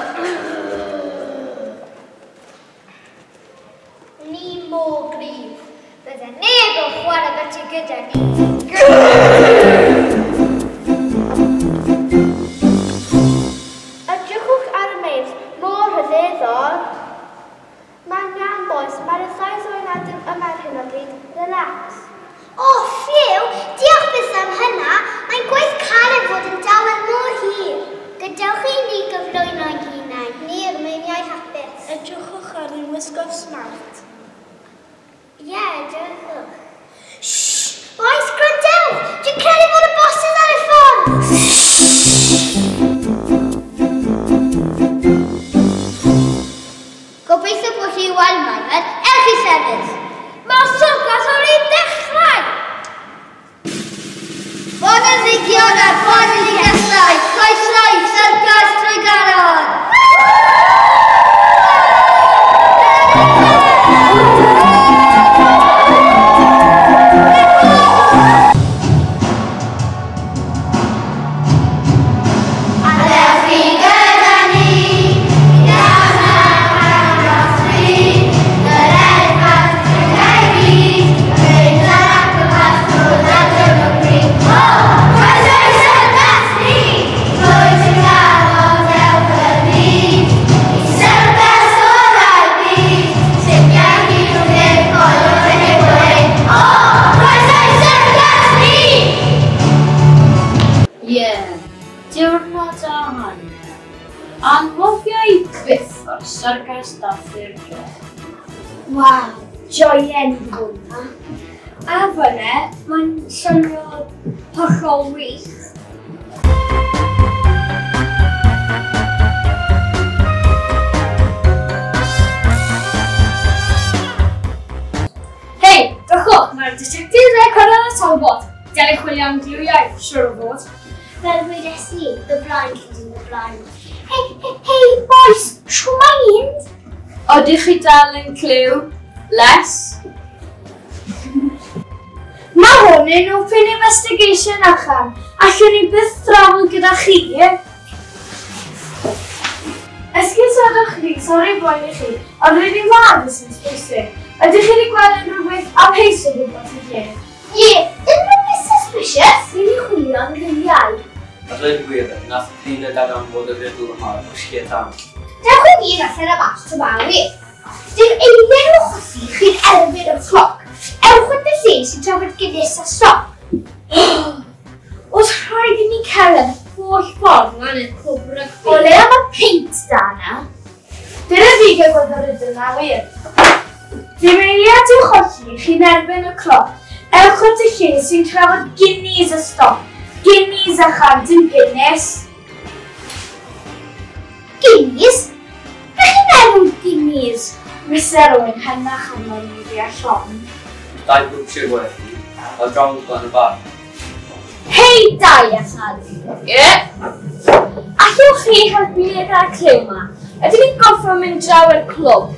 Ni mor gryf. Bydde neb yn chwarae beti gyda ni. Edrychwch ar y meirch mor rhyfeddol. Mae'n iawn, boys, mae'r ddau ddwy'n yma ar hyn o bryd. Relax. O, phew! Diolch byth am hynna. Mae'n gwaith caled fod yn dawel mor hir. Gadewch i ni gyflwyno ein hunain. Ni'r meiniau hapus. Edrychwch ar ein wisgoedd smart. Ie, edrychwch. Shh! Boys, gwrandewch! Dwi'n credu fod y bosses ar y ffordd! Gobeithio bod chi weld ymarfer. Ewch i sefyll. Mae'r syrcas wedi dechrau! Boys, anrhegion ar ffordd i gellau. Croeso i Syrcas Tregaron! Diwrnod a hanner. Anghofiau byth o'r syrcas dathlu'r dre. Waw, joien i hwnna. A fyna, mae'n swnio hollol wych. Hei, drychwch, mae'r detective yn cyrraedd y Talbot. Dylai chwilio am gliwiau, siŵr o fod. Fel wedes i, the blind leading the blind. Hei, hei, hei, boys, shwmae mynd? Odych chi dal yn clyw? Les? Mae hwn yn open investigation achan. Allwn ni byth drafod gyda chi. Esgusodwch chi, sori boen i chi, ond rydyn ni'n mad yn bwysig. Ydych chi wedi gweld unrhyw beth amheus o gwmpas y lle? Ie, unrhyw beth suspicious? Rydyn ni'n chwilio am gliwiau. A dweud y gwir, nath y cleaner darganfod y riddle yma o lle tan. Dewch i ni allan y mas Trebawi. Dim eiliad o chwythu chi'n erbyn y cloc. Ewch at y lle sy'n trafod Guinness a stoc. Os rhaid i ni cerdded holl ffordd lan i'r clwb rygbi. O leia mae peint da na. Dyna fi gael gweld y riddle na wir. Dim eiliad i'w cholli chi'n erbyn y cloc. Ewch at y lle sy'n trafod Guinness a stoc. Guinness a chan, dim Guinness. Guinness? Be chi'n meddwl Guinness? Mr Owen hynach am o'n i ddeall hon. Dau grŵp siwr wedi, a draw yn y bar. Hei, dau allan! Ie? Allwch chi helpu ni gyda'r clyw yma? Ydyn ni'n gorfod mynd draw i'r clwb?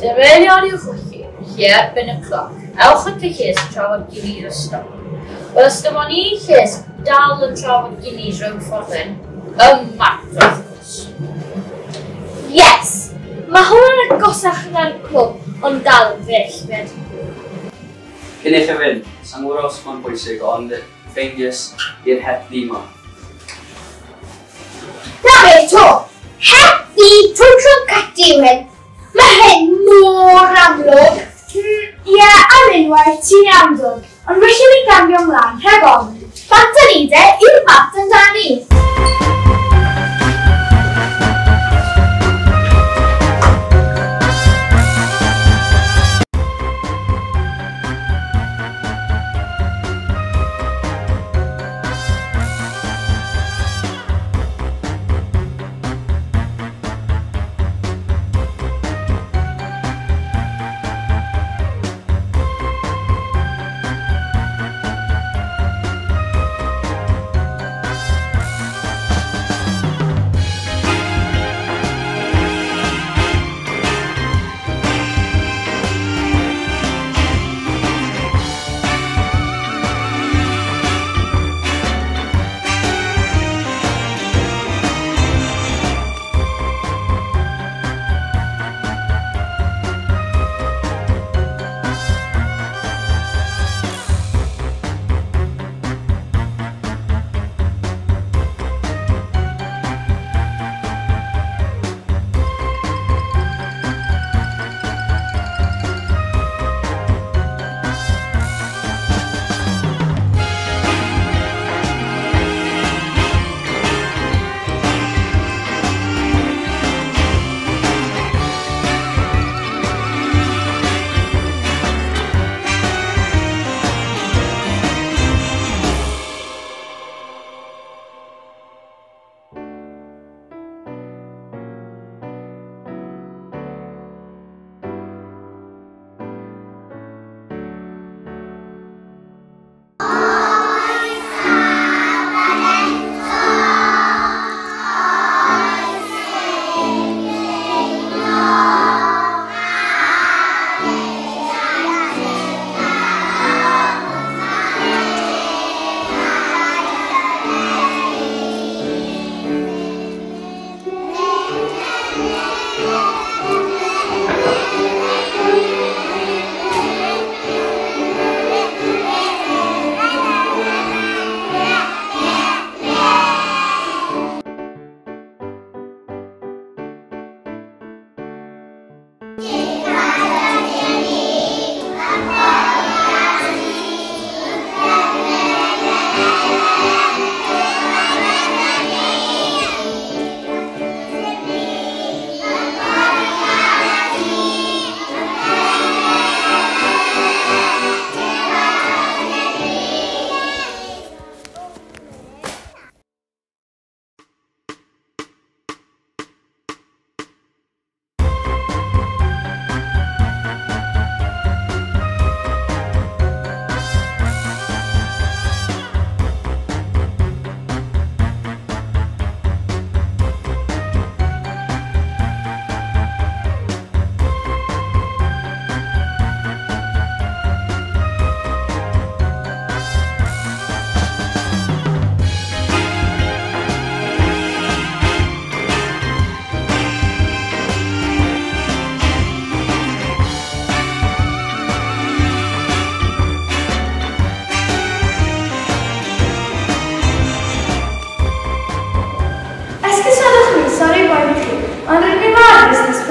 Dyfeirion i'w chwilio, lle erbyn y cloc. Ewch at y lle sy'n trafod Guinness a stoc. Wel, os dim ond un lle sy'n dal yn trafod Guinness rhwng ffordd hyn, y mat, wrth gwrs. Yes! Mae hwn yn agosach na'r clwb, ond dal yn bell, fed. Cyn i chi fynd, sa'n gwybod os mae'n bwysig, ond ffeindiais i'r het ddu 'ma. Na fe to! Het ddu total cut yw hyn. Mae hyn mor amlwg. Ie, am unwaith, ti'n iawn dod, ond felly ni gambio ymlaen, rhag ofn. Bant â ni de, i'r mat amdani.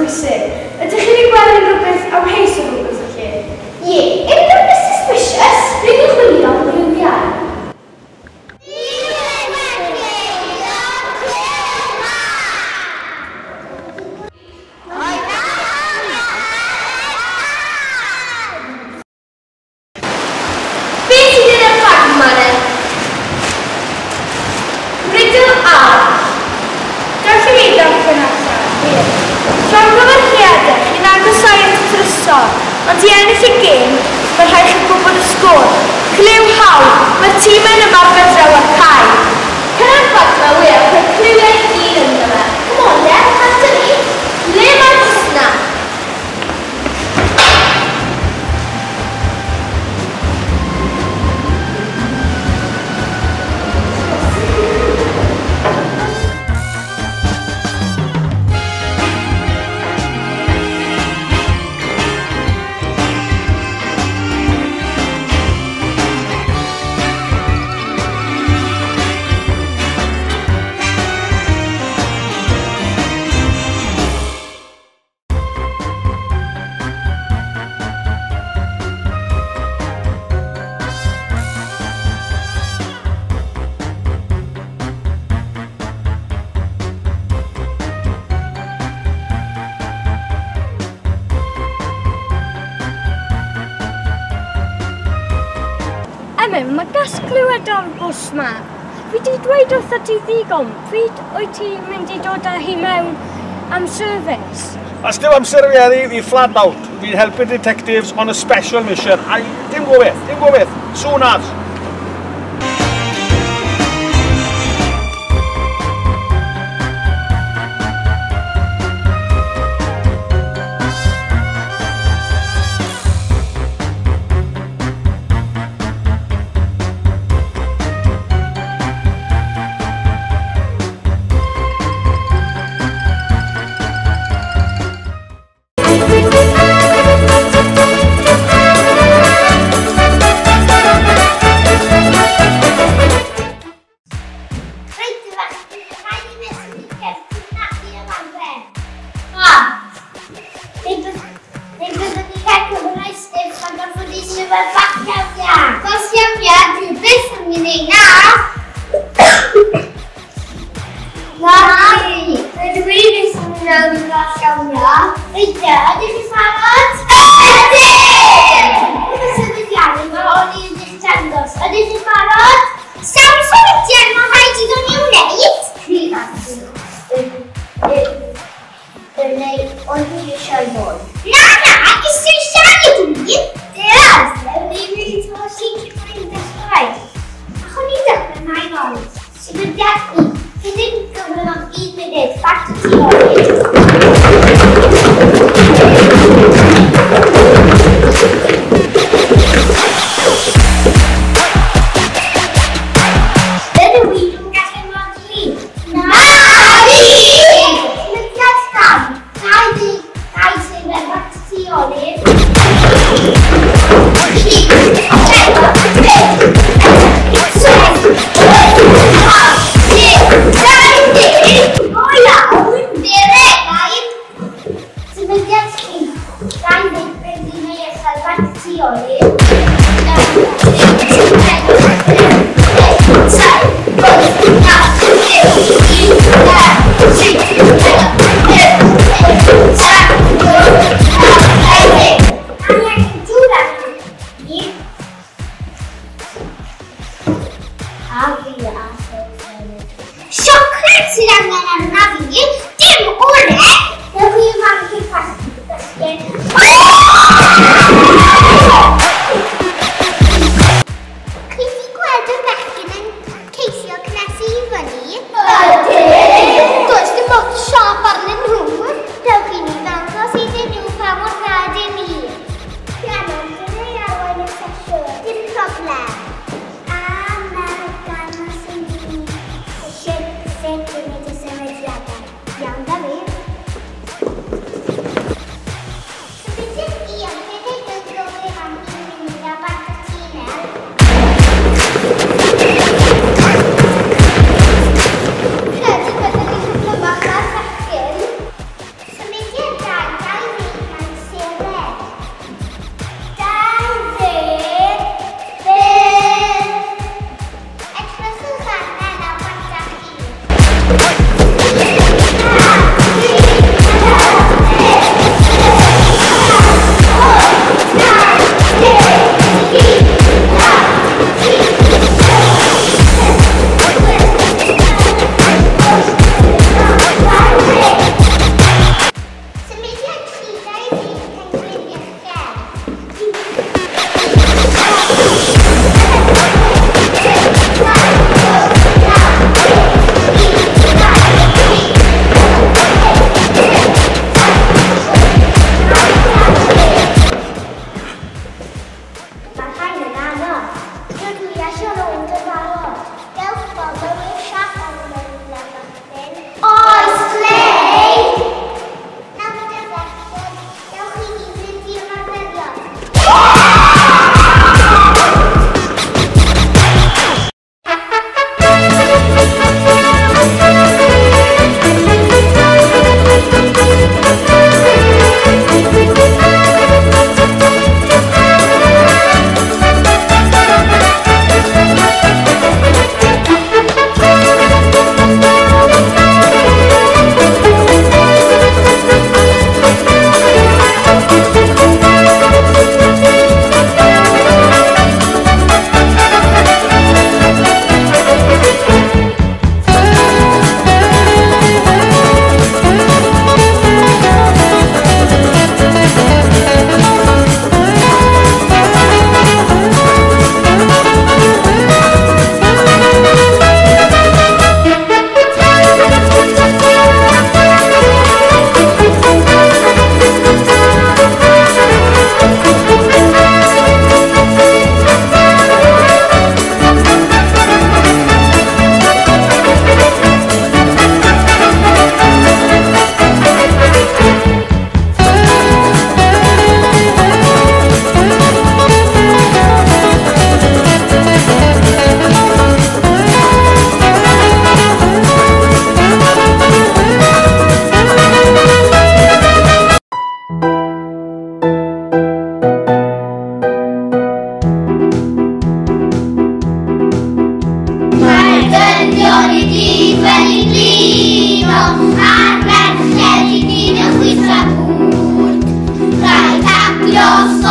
pwysig. Ydych chi wedi gweld unrhyw beth amheus o gwmpas y lle? Ie, unrhyw beth suspicious? Rydyn ni'n chwilio am gliwiau. Beth sydd yn y bag yma then? Riddle arall. Dewch i fi ddarllen allan. Llongyfarchiadau, chi'n agosau at y trysor, ond i ennill y gêm, mae rhaid chi gwybod y sgôr. Clyw hawl, mae'r tîmau'n ymarfer draw ar cae. Cynnau'r bag yma wir, rhoi cliwiau i gyd ynddo fe. Come on then, Anthony. Le mae'r bws na? Emyn, mae gas glywed o'r bws ma. Fi di dweud wrtho ti ddigon, pryd wyt ti'n mynd i dod â hi mewn am service? A sdim amser i fi heddi, fi flat out. Fi'n helpu detectives on a special mission. A dim gobeith, dim gobeith. Soon as. Reit, fach, rhaid i mi sneakers nacu ymarfer. Neu byddwn ni cael cyfrau stiff pan gorfod i swyddfa bach iawn. Bos iawn iawn, dwi byth yn mynd i na. Na, rydw i byth yn mynd mewn i bach iawn iawn. Reit, ydych chi'n barod? Ydyn! Wrth y sefydliadau mae o'n i'n eich dangos. Ydych chi'n barod? Sawl symudiad mae rhaid iddyn ni wneud? Tri Neu ond dwi eisiau fod. Na, na, eisiau siarad i. Deall, ni'n mynd i tywallu cyn bod ni'n dechrau. Achwn ni'n dechrau nain oed. Symudiad 1. Fydd yn gyflym am 1 munud. Back to ti oed. Dydw i ddim yn gallu modlu. Na fi! Symudiad 2. 22 sefyll back to ti oed. 3, 4, 5, 6, 7, 8, 9, 10. O iawn, Derek!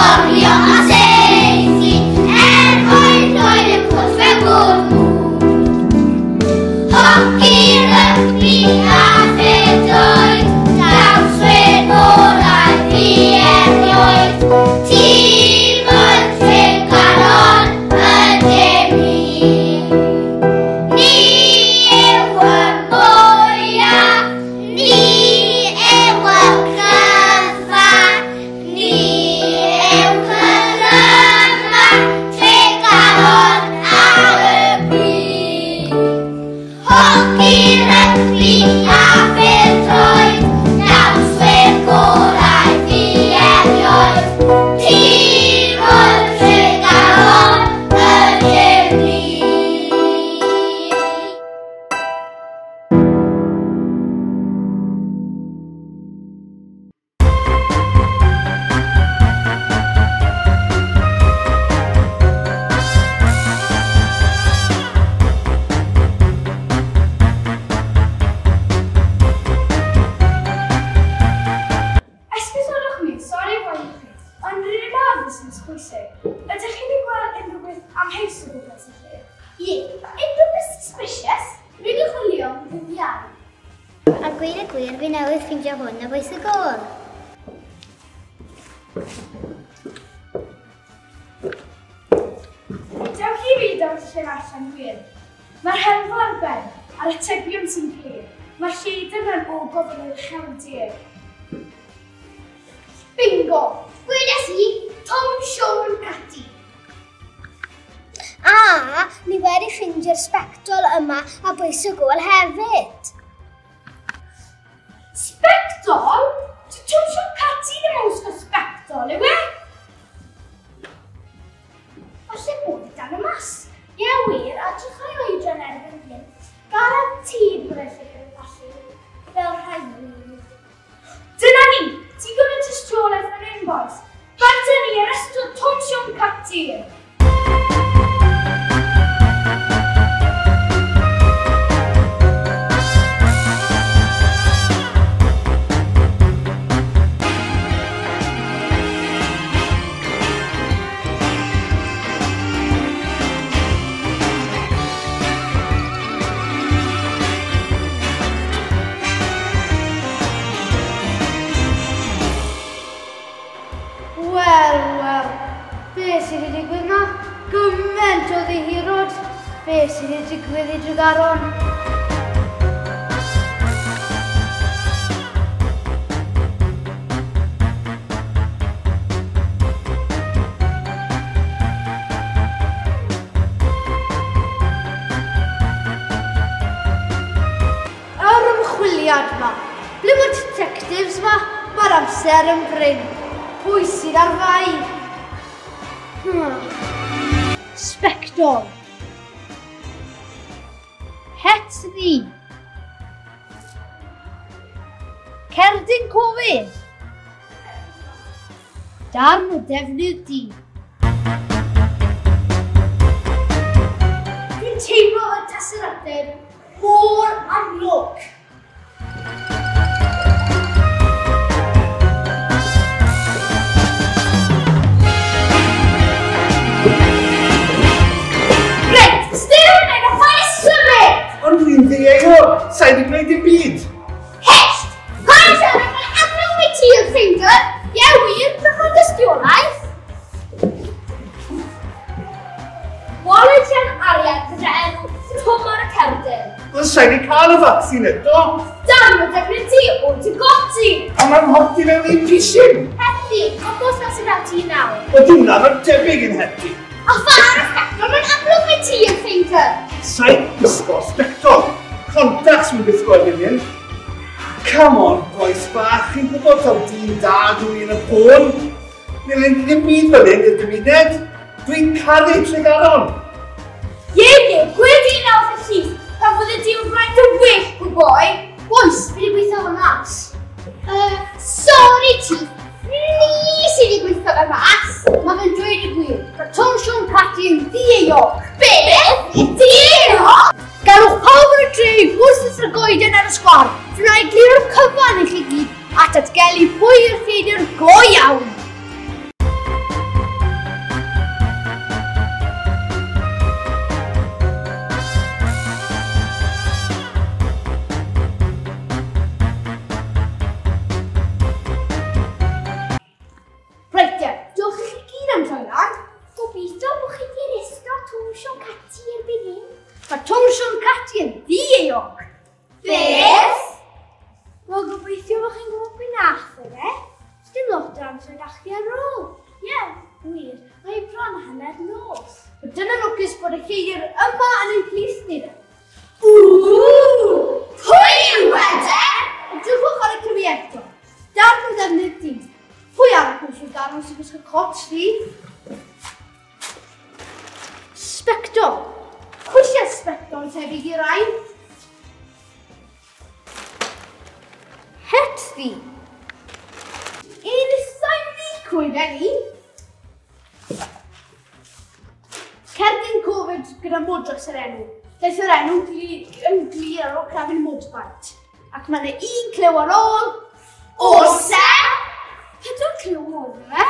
sgorio a saethu, er mwyn rhoi'r pwll mewn gwrw. Hoci, rygbi a phêl-droed, dawnswyr gorau fi erioed. Tîm y Tregaron ydym ni. Ni yw y mwyaf, ni yw y cryfa, ni yw cyryma, Tregaron ar y brig. Hoci, rygbi a phêl-droed, dawnswyr gorau fi erioed. Tîm y Tregaron ydym ni. Esgusodwch fi, sori fod i chi, ond rydyn ni ar fusnes pwysig. Ydych chi wedi gweld unrhyw beth amheus o gwmpas y lle? Ie, unrhyw beth suspicious? Rwy'n yn chwilio am ddyddiau. A gweud y gwir, fi newydd ffeindio hwn a bwys y gôl. Dewch i fi dawns lle allan gwir. Mae'r helfa ar ben, a'r atebion sy'n clir. Mae'r lleidr mewn ogof yn yr ucheldir. Bingo! Gwedes i, Tom Siôn Cati. A ni wedi ffeindio'r sbectol yma a bwys y gôl hefyd. Sbectol? Dyw Tom Siôn Cati ddim yn wisgo sbectol, yw e? Falle bod e dan y masg. Ie wir, a drych ar ei oedran erbyn hyn. Garantîd bod e'n llygad yn pallu, fel rhai nhw. Dyna ni! Digon o tystiolaeth fan hyn, boys. Bant â ni arestio Tom Siôn Cati. Wel, wel, be sydd wedi digwydd ma? Gymaint o ddihirod. Be sydd wedi digwydd i Tregaron? Yr ymchwiliad ma. Ble mae'r detectives ma? Mae'r amser yn brin. Pwy sydd ar fai? Sbectol. Het ddu. Cerdyn Covid. Darn o defnydd du. Dwi'n teimlo y tasau'r ateb mor amlwg. Reit, styr yn ei rhaid i symud! Ond dwi'n ddieuog, sa i wedi gwneud dim byd. Hesht! Pa'n siarad fel amlwg mae ti yn ffeindio? Ie wir, beth o'n dystiolaeth? Waled llawn arian gyda enw Twm ar y cerdyn. Ond sa i wedi cael y vaccine eto. Dan o defnydd ti o dy goti. A mae'n hoti mewn un pisyn. Hetty, gwybod fel sy'n ti nawr. Wel, diwna mae'n debyg yn Hetty. A pha ar y sbectol, mae'n amlwg mae ti yn ffeindio. Sa'n gwisgo sbectol. Contacts mae'n gwisgo erbyn hyn. Come on, boys bach, chi'n gwybod taw dyn da dwi yn y bôn. Nid ddim byd fel hyn i'r gymuned. Dwi'n caru Tregaron. Ie, ie, gwed i nawr y llys, pan fydde di o'r flaen dy well, good boy. Oes, fi wedi gweithio fe mas. Sorry, Chief. Ni sydd wedi gweithio fe mas. Mae fe'n dweud y gwir. Mae Tom Siôn Cati yn ddieuog. Beth? Dieuog? Galwch pawb yn y dre i wrth y goeden ar y sgwâr. Fe wna i glirio'r cyfan i chi gyd a datgelu pwy yw'r lleidr go iawn. bod chi'n gwybod pwy nath o fe? Dim lot o amser da chi ar ôl. Ie, wir, mae bron 9:30. Dyna lwcus bod y lleir yma yn ein plith ni. Ww! Pwy yw e de? Edrychwch ar y cywi eto. Darn o ddefnydd dyn. Pwy arall yn Tregaron sy'n gwisgo cot fi? Sbectol. Pwy sy'n sbectol tebyg i rai? Het fi. Un sain ni. Cerdyn Covid gyda modrys yr enw. Daeth yr enw yn glir ar ôl crafu'n motorbike. Ac mae yna un clyw ar ôl. Oes e? 4 clyw oedd e?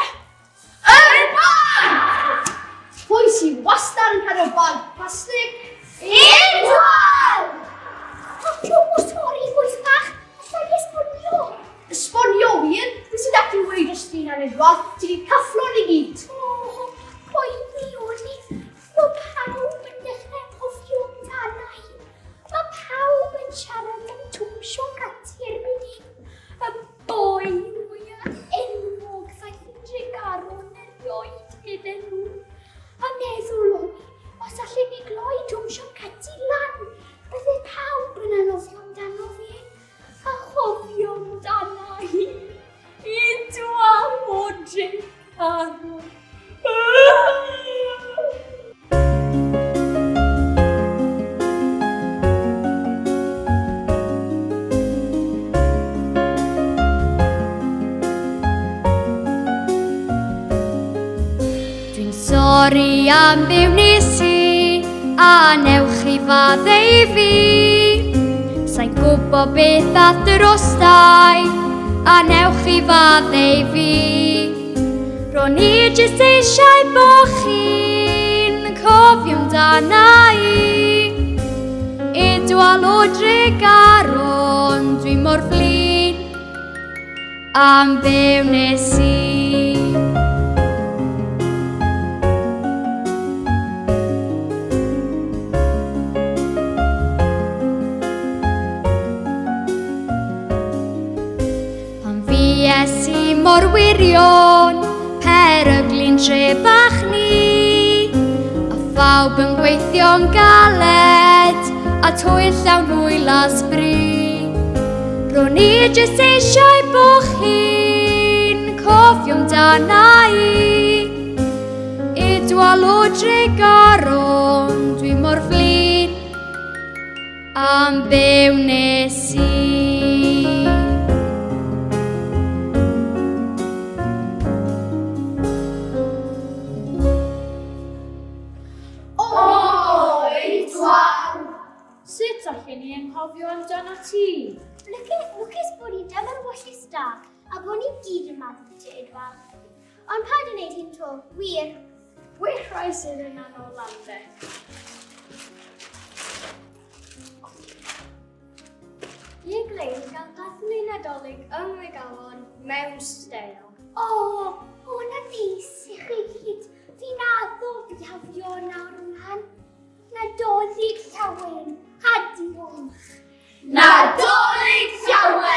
Yr bag! Pwy sy'n wastad yn cadw bag plastig? Idwal! O, sori, bwys bach. Alla i esbonio. Esbonio wir? Fi sy'n daclu weid dros ti'n Idwal. Ti wedi cyfflo ni gyd. O, poeni o'n i. Mae pawb yn dechrau cofio amdana i. Mae pawb yn siarad am Twm Siôn Cati erbyn hyn. Y boi mwyaf enwog ddaeth yn Tregaron erioed medden nhw. A meddwl o'n i, os allen ni gloi Twm Siôn Cati lan, bydde pawb yn anghofio amdano fi. A chofio amdana i. Idwal o Tregaron. Dwi'n sori am be wnes i, a newch chi faddau fi. Sa'n gwybod beth ath drostai, a newch chi faddau fi. Ro'n i jyst eisiau bo chi'n cofio amdana i. Idwal o Dregaron, dwi mor flin am be wnes i. Pan fues i mor wirion, peryglu'n tre bach ni, a phawb yn gweithio'n galed, a twyll llawn hwyl a sbri. Ro'n i jyst eisiau bo chi'n cofio amdana i. Idwal o Tregaron, dwi mor flin am be wnes i. Sut allen ni anghofio amdano ti? Lwcus bod ni dyma'r wallus da a bod ni gyd yn meddwl ti, Idwal. Ond paid yn neud hyn to, wir. Well rhai sydd yn anodd lande. I Glyn gael dathlu Nadolig yng Ngregalon mewn steil. O, hwnna neis i chi gyd. Fi'n addo bihafio nawr ymlaen. Nadolig llawen, a diolch. Nadolig llawen!